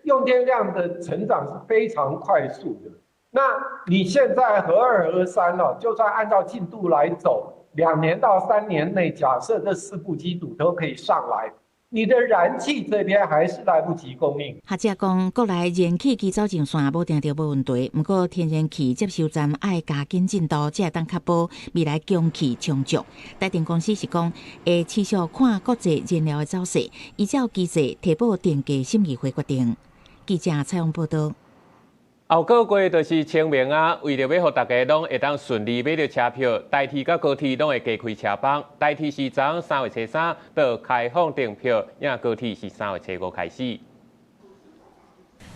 用電量的成長是非常快速的。那你現在核二核三哦，就算按照進度來走，2年到3年內，假設這四部機組都可以上來，你的燃氣這邊還是來不及供應。學者講，國內燃氣機組上線無定著無問題，毋過天然氣接收站愛加緊進度，才會當確保未來供氣充足。台電公司是講，會持續看國際燃料的走勢，依照機制提報電價審議會決定。記者採訪報道。後個月就是清明啊，為著欲予大家攏會當順利買著車票，台鐵佮高鐵攏會加開車班。台鐵是從3月初3就開放訂票，也高鐵是3月初5開始。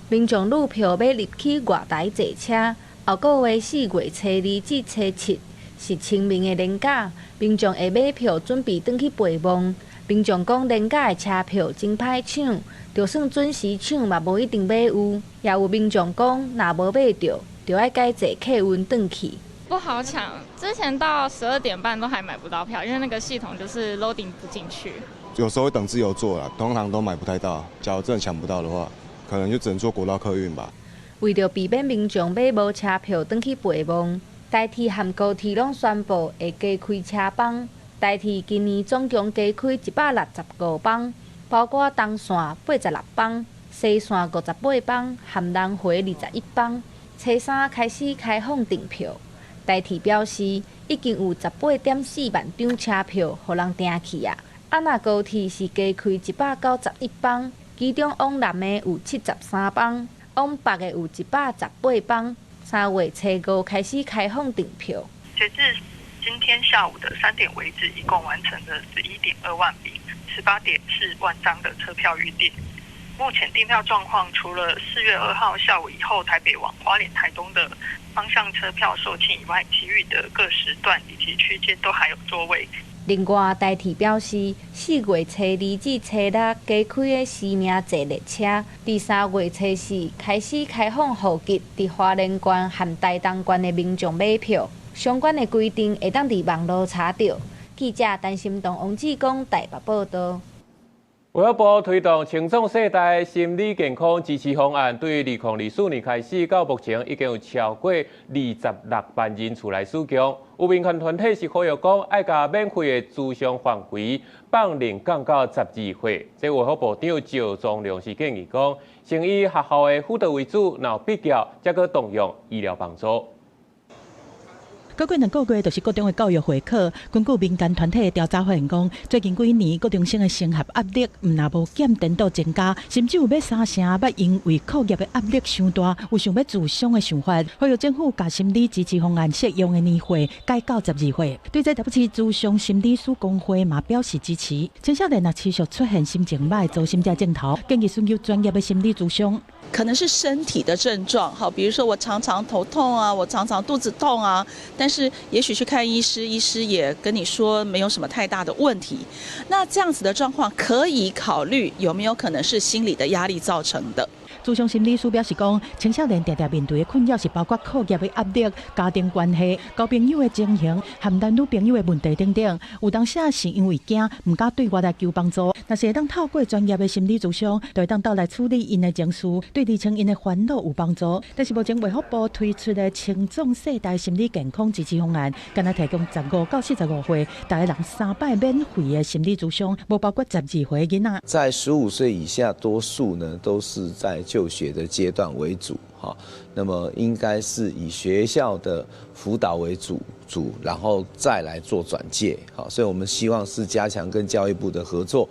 民眾預票欲入去外台坐車，後個月4月初2至初7是清明的連假，民眾會買票準備轉去陪墓。民眾講連假的車票真歹搶，就算準時搶嘛無一定買有。也有民眾講，若無買著，就愛改坐客運轉去。不好搶，之前到12點半都還買不到票，因為那個系統就是 loading 不進去。有時候會等自由座啦，通常都買不太到。假如真的搶不到的話，可能就只能坐國道客運吧。為著避免民眾買無車票轉去陪墓，台鐵和高鐵攏宣布會加開車班。台鐵今年總共加開165班，包括東線86班、西線58班和南迴21班。初三開始開放訂票，台鐵表示已經有18.4萬張車票予人訂去啊。啊，若高鐵是加開191班，其中往南的有73班，往北的有118班。3月初5開始開放訂票。截至今天下午的3點為止，一共完成了11.2萬筆、18.4萬張的車票預訂。目前訂票狀況，除了4月2號下午以後台北往花蓮、台東的方向車票售罄以外，其餘的各時段以及區間都還有座位。另外，台鐵表示，4月初2至初6加開的實名制列車，佇3月初4開始開放戶籍佇花蓮縣和台東縣的民眾買票。相關的規定會當佇網路查著。記者陳心動、王志剛台北報道。衛福部推動青壯世代心理健康支持方案，對2024年開始到目前已經有超過26萬人次來使用。有民權團體是呼籲講，愛共免費的諮商範圍放齡降到12歲。這衛福部長趙宗良是建議講，先以學校的輔導為主，若有必要，才閣動用醫療幫助。過過2個月就是國中的教育會考。根據民間團體的調查發現，講最近幾年國中生的升學壓力，毋但無減，顛倒增加，甚至有欲三成捌因為課業的壓力傷大，有想欲自傷的想法。呼籲政府共心理支持方案適用的年歲改到12歲。對這台北市諮商心理師公會嘛表示支持。青少年若持續出現心情䆀、躁心這症頭，建議尋求專業的心理諮商。可能是身體的症狀，好，比如說我常常頭痛啊，我常常肚子痛啊，但是也許去看醫師，醫師也跟你說沒有什麼太大的問題。那這樣子的狀況可以考慮有沒有可能是心理的壓力造成的。諮商心理師表示講，青少年定定面對的困擾是包括課業的壓力、家庭關係、交朋友的情形、和男女朋友的問題等等。有當時是因為驚，毋敢對外來求幫助。若是會當透過專業的心理諮商，就會當鬥來處理𪜶的情緒，對釐清𪜶的煩惱有幫助。但是目前衛福部推出的青壯世代心理健康支持方案，干焦提供15到45歲，逐个人三擺免費的心理諮商，無包括12歲囡仔。在15歲以下，多數呢都是在就學的階段為主，哈，那麼應該是以學校的輔導為主，然後再來做轉介，好，所以我們希望是加強跟教育部的合作。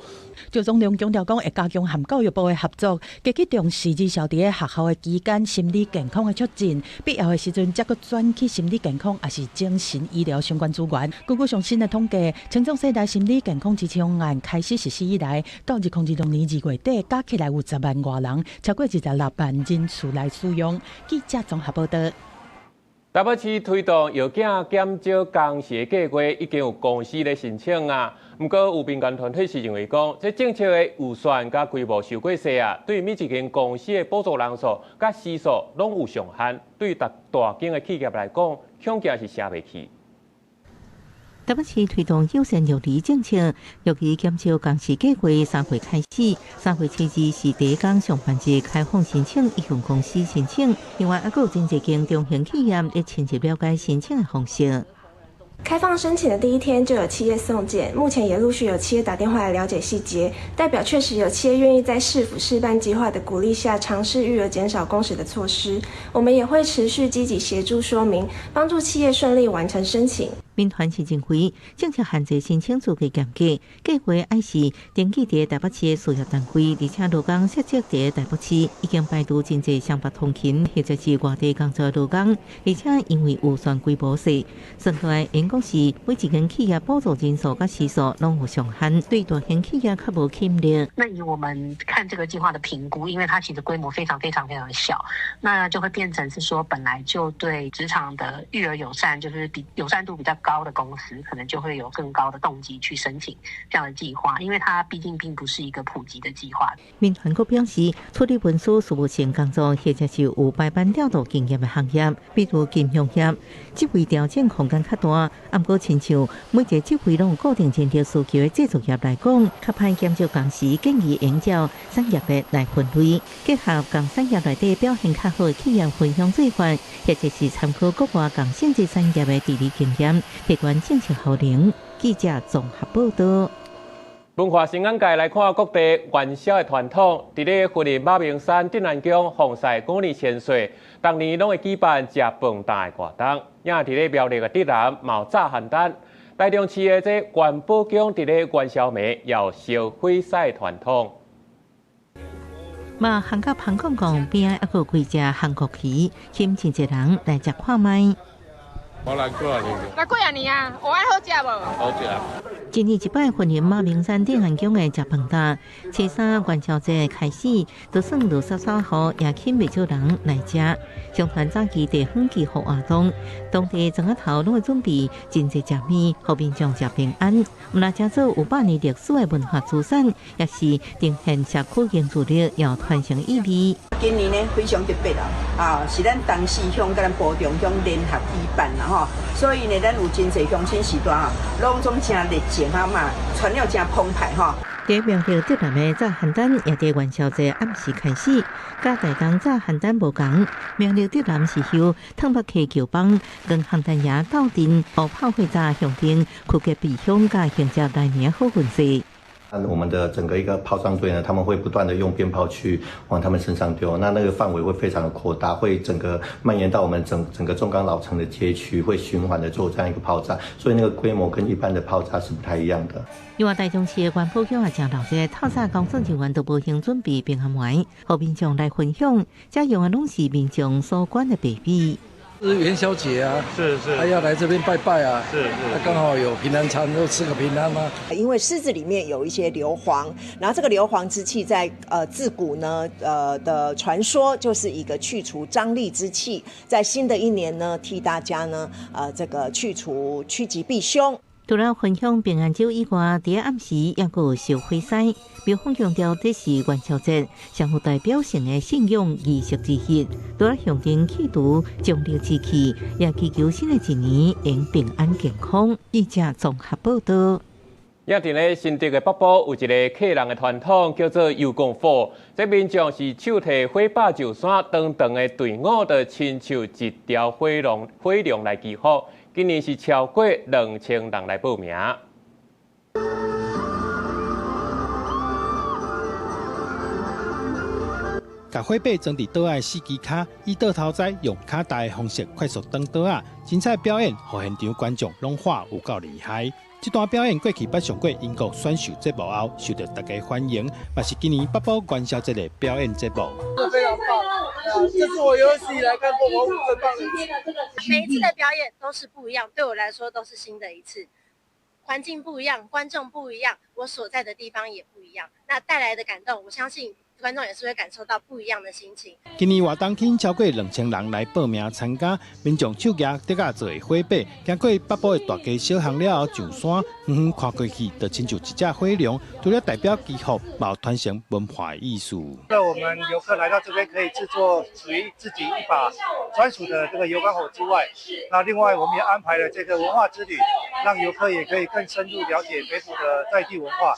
趙宗龍強調講，會加強和教育部的合作，加去重視兒少佇咧學校的期間心理健康的促進，必要的時陣才閣轉去心理健康，抑是精神醫療相關資源。根據上新的統計，青壯世代心理健康支持方案開始實施以來，到2026年2月底，加起來有10萬外人，超過26萬人次來使用。記者綜合報道。台北市推動藥檢減少工時的計劃，已經有公司咧申請啊。毋過有民間團體是認為講，這政策的預算佮規模傷過細啊，對每一間公司的補助人數佮時數攏有上限，對大大間的企業來講，恐驚是寫袂去。台北市推動友善育兒政策，育兒減少工時計劃3月開始，3月7日是第一工上班日開放申請，一向公司申請。另外，還閣有真濟間中型企業會深入了解申請的方式。開放申請的第一天就有企業送件，目前也陸續有企業打電話來了解細節，代表確實有企業願意在市府試辦計劃的鼓勵下，嘗試育兒減少工時的措施。我們也會持續積極協助說明，幫助企業順利完成申請。民團是認為政策限制申請資格嚴格，計劃愛是登記佇台北市的事業單位，而且勞工設置佇台北市，已經排除真濟雙北通勤或者是外地工作的勞工，而且因為預算規模細，算起來應該是每一間企業補助人數佮時數攏有上限，對大型企業較無吸引力。那以我們看這個計劃的評估，因為它其實規模非常非常非常小，那就會變成是說，本來就對職場的育兒友善，就是比友善度比較高的公司，可能就會有更高的動機去申請這樣的計劃，因為它畢竟並不是一個普及的計劃。民團閣表示，處理文書事務性工作或者是有排班調度經驗的行業，比如金融業，職位調整空間較大。毋過，親像每一個職位攏有固定人力需求的製造業來講，較歹減少工時，建議應照產業別來分類，結合仝產業內底表現較好的企業分享做法，或者是參考國外仝性質產業的治理經驗，提懸政策效能。記者綜合報道。文化新眼界來看各地元宵的傳統，佇咧雲林馬鳴山鎮瀾宮奉祀古年千歲，逐年攏會舉辦食飯擔的活動。也佇咧苗栗的竹南嘛有炸鹹蛋，台中市的這元寶宮佇咧元宵暝也有燒火屎的傳統。嘛，韓國彭公公邊仔猶閣有幾隻韓國魚，吸引真濟人來食看覓。我來幾仔年？來幾仔年啊？有愛好食無？好食。今年一擺雲林馬鳴山鎮瀾宮的食飯擔，初三元宵節開始，就算落潲潲雨，也吸引袂少人來食。相傳早期地方祈福活動，當地莊仔頭攏會準備真濟食物，予民眾食平安。毋但誠做有百年歷史的文化資產，也是呈現社區凝聚力，有傳承意味。今年呢非常特別啊，啊是咱東勢鄉佮咱埔重鄉聯合舉辦啦吼，所以呢，咱有真濟鄉親序大啊，攏總誠熱情啊嘛，傳了誠澎湃吼。佇苗栗竹南的炸鹹蛋也佇元宵節暗時開始，佮台東炸鹹蛋無仝。苗栗竹南是由湯北溪橋幫跟鹹蛋爺鬥陣，烏炮火炸象徵趨吉避凶，佮迎接來年好運勢。那我們的整個一個炮仗隊呢，他們會不斷的用鞭炮去往他們身上丟，那個範圍會非常的擴大，會整個蔓延到我們整個中港老城的街區，會循環的做這樣一個炮炸，所以那個規模跟一般的炮炸是不太一樣的。另外，台中市的元寶宮也誠熱鬧，透早工作人員都無閒準備平安糜，予民眾來分享，這用的攏是民眾所捐的白米。是元宵節啊，是是，他要來這邊拜拜啊，是是，那剛好有平安餐，就吃個平安嘛。因為獅子裡面有一些硫磺，然後這個硫磺之氣在自古呢的傳說就是一個去除瘴癘之氣，在新的一年呢替大家呢這個去除趨吉避凶。除了分享平安粥以外，佇暗時猶閣有燒火屎。廟方強調，這是元宵節上有代表性的信仰儀式之一，除了象徵去除瘴癘之氣，也祈求新的一年會平安健康。記者綜合報道。也佇咧新竹的北部有一個客人的傳統，叫做遊公火。這民眾是手提火把上山，長長的隊伍，就親像一條火龍來祈福。今年是超過2000人來報名。共火把裝佇桌仔四支跤，以倒頭栽用跤踏的方式快速轉桌仔，精彩表演，予現場觀眾攏喊有夠厲害。這段表演過去捌上過英國選秀節目後，受到大家歡迎，嘛是今年北埔元宵節的表演節目。非常棒，這是我有史以來看過舞最棒的。每一次的表演都是不一樣，對我來說都是新的一次。環境不一樣，觀眾不一樣，我所在的地方也不一樣，那帶來的感動，我相信觀眾也是會感受到不一樣的心情。今年活動吸引超過2000人來報名參加，民眾手舉竹仔做的火把，經過北埔的大街小巷了後上山，遠遠看過去，就親像一隻火龍，除了代表祈福，嘛有傳承文化意思。那我們遊客來到這邊，可以製作屬於自己一把專屬的這個油甘火之外，那另外我們也安排了這個文化之旅，讓遊客也可以更深入了解北埔的在地文化。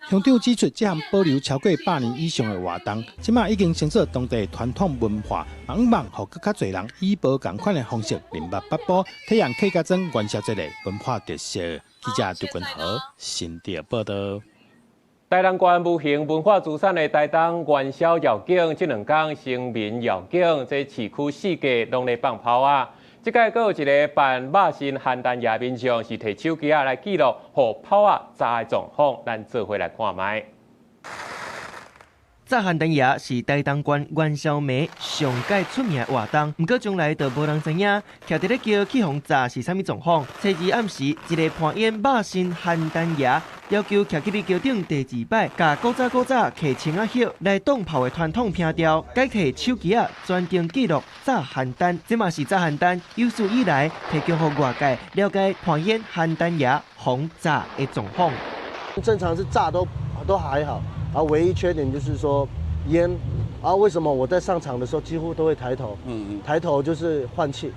鄉長指出，這項保留超過100年以上的活動，這馬已經成做當地傳統文化，希望予閣較濟人以無仝款的方式認捌北埔，體驗客家莊元宵節的文化特色。記者劉君豪新竹報道。台東縣無形文化資產的台東元宵繞境，這兩工新民繞境，這市區四界攏咧放炮仔。這擺閣有一个扮肉身邯鄲爺民眾是提手機仔來記錄予炮仔炸的狀況，咱做伙來看覓。炸邯鄲爺是台東縣元宵暝上蓋出名的活動，毋過從來就無人知影，徛佇咧橋去予炸是啥物狀況。初二暗時，一个扮演肉身邯鄲爺，要求徛起佇橋頂第二擺，共古早古早揢青仔葉來擋炮的傳統拼調，改提手機仔專程記錄炸邯鄲。這嘛是炸邯鄲有史以來提供予外界了解扮演邯鄲爺予炸的狀況。正常是炸都還好。啊，唯一缺點就是說煙，啊，為什麼我在上場的時候幾乎都會抬頭？抬頭就是換氣。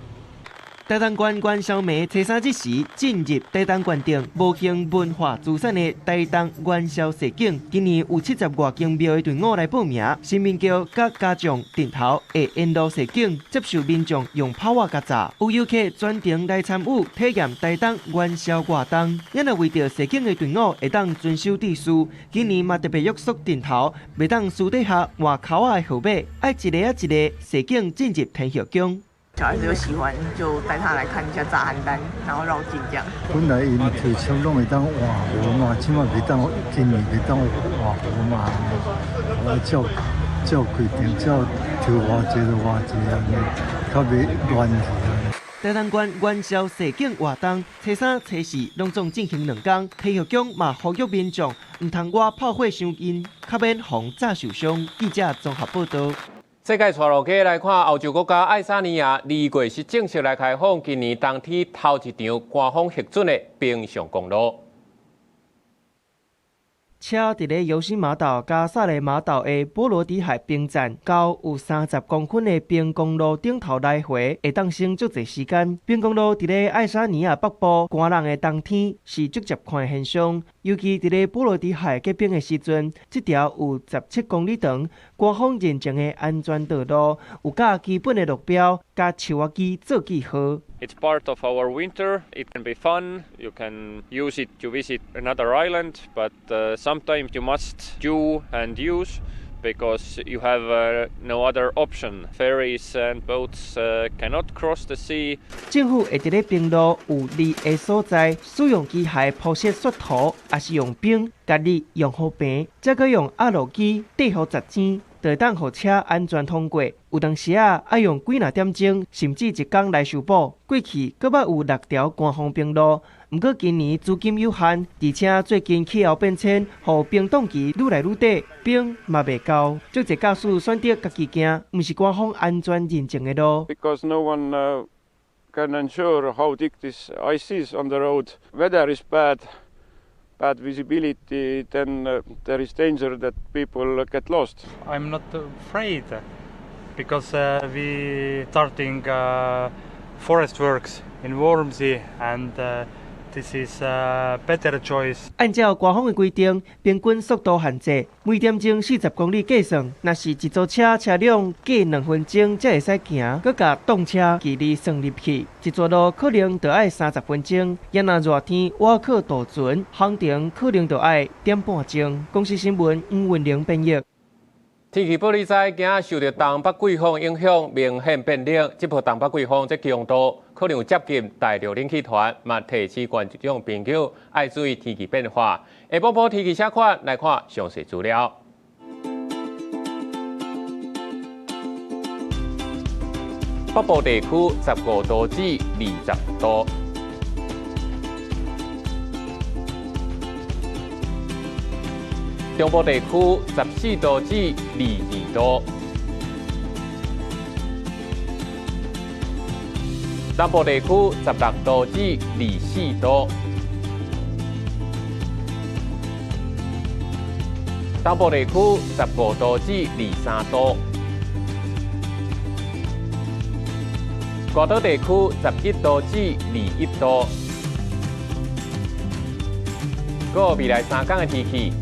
台東縣元宵暝初三這時進入台東縣定無形文化資產的台東元宵踅景，今年有70外間廟的隊伍來報名，神明轎佮家將陣頭會沿路踅景，接受民眾用炮仔共炸。有遊客專程來參與體驗台東元宵活動。也若為著踅景的隊伍會當遵守秩序，今年嘛特別約束陣頭，袂當私底下換鉤仔的號碼，愛一个仔一个踅景進入天后宮。小孩子又喜歡，就帶他來看一下炸邯鄲，然後繞境這樣。本來𪜶提槍攏會當換號碼，這馬袂當，今年袂當換號碼，我照照規定，照抽偌濟就偌濟按呢，較袂亂去。台東縣元宵踅景活動，初三、初四攏總進行2工，天后宮嘛呼籲民眾毋通倚炮火傷近，較免予炸受傷。記者綜合報道。世界帶落去來看，歐洲國家愛沙尼亞2月是正式來開放今年冬天頭一場官方核准的冰上公路。車佇咧尤西馬島佮薩雷馬島的波羅的海冰站，到有30公分的冰公路頂頭來回，會當省足濟時間。冰公路佇咧愛沙尼亞北部寒冷的冬天是足捷看的現象，尤其佇咧波羅的海結冰的時陣，這條有17公里長、官方認證的安全道路，有佮基本的路標、佮樹仔機做記號。 It's part of our winter. It can be fun. You can use it to visit another island, but sometimes you must do and use because you have no other option. Ferries and boats cannot cross the sea. 政府會佇咧冰路有利的所在，使用機械鋪設雪土，抑是用冰共你融好平，再閣用壓路機綴予實糋，就會當予車安全通過。有當時仔愛用幾若點鐘，甚至一工來修補。過去閣捌有六條官方冰路，毋過今年資金有限，而且最近氣候變遷，予冰凍期愈來愈短，冰嘛袂夠。足濟駕駛選擇家己行，毋是官方安全認證的路。 Because no one can ensure how thick this ice is on the road. Weather is bad. Bad visibility, then there is danger that people get lost. I'm not afraid because we starting forest works in Vormsi and this is a better choice. 按照官方的規定，平均速度限制每點鐘40公里計算，若是一組車車輛過2分鐘才會使行，閣共擋車距離算入去，一逝路可能就愛30分鐘。也若熱天倚靠渡船，航程可能就愛點半鐘。公視新聞黃雲玲編譯。天氣報你知，今仔受著東北季風影響，明顯變冷。這波東北季風這強度可能有接近大陸冷氣團，嘛提醒觀眾朋友愛注意天氣變化。下晡晡天氣啥款，來看詳細資料。北部地區15度至20度。中部地區14度至22度，南部地區16度至24度，東部地區15度至23度，外島地區11度至21度。閣未來3天的天氣。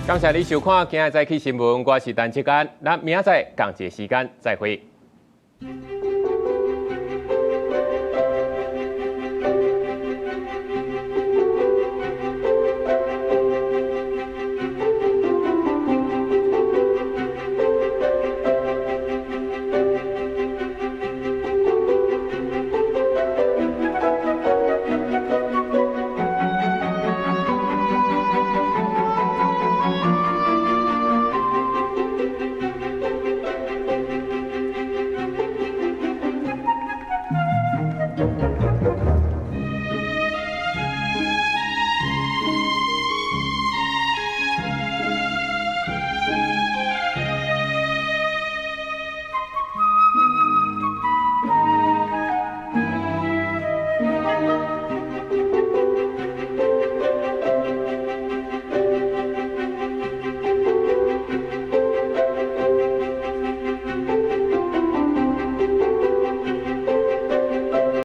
感謝你收看今日早起新聞，我是陳志安，咱明仔載仝一个時間再會。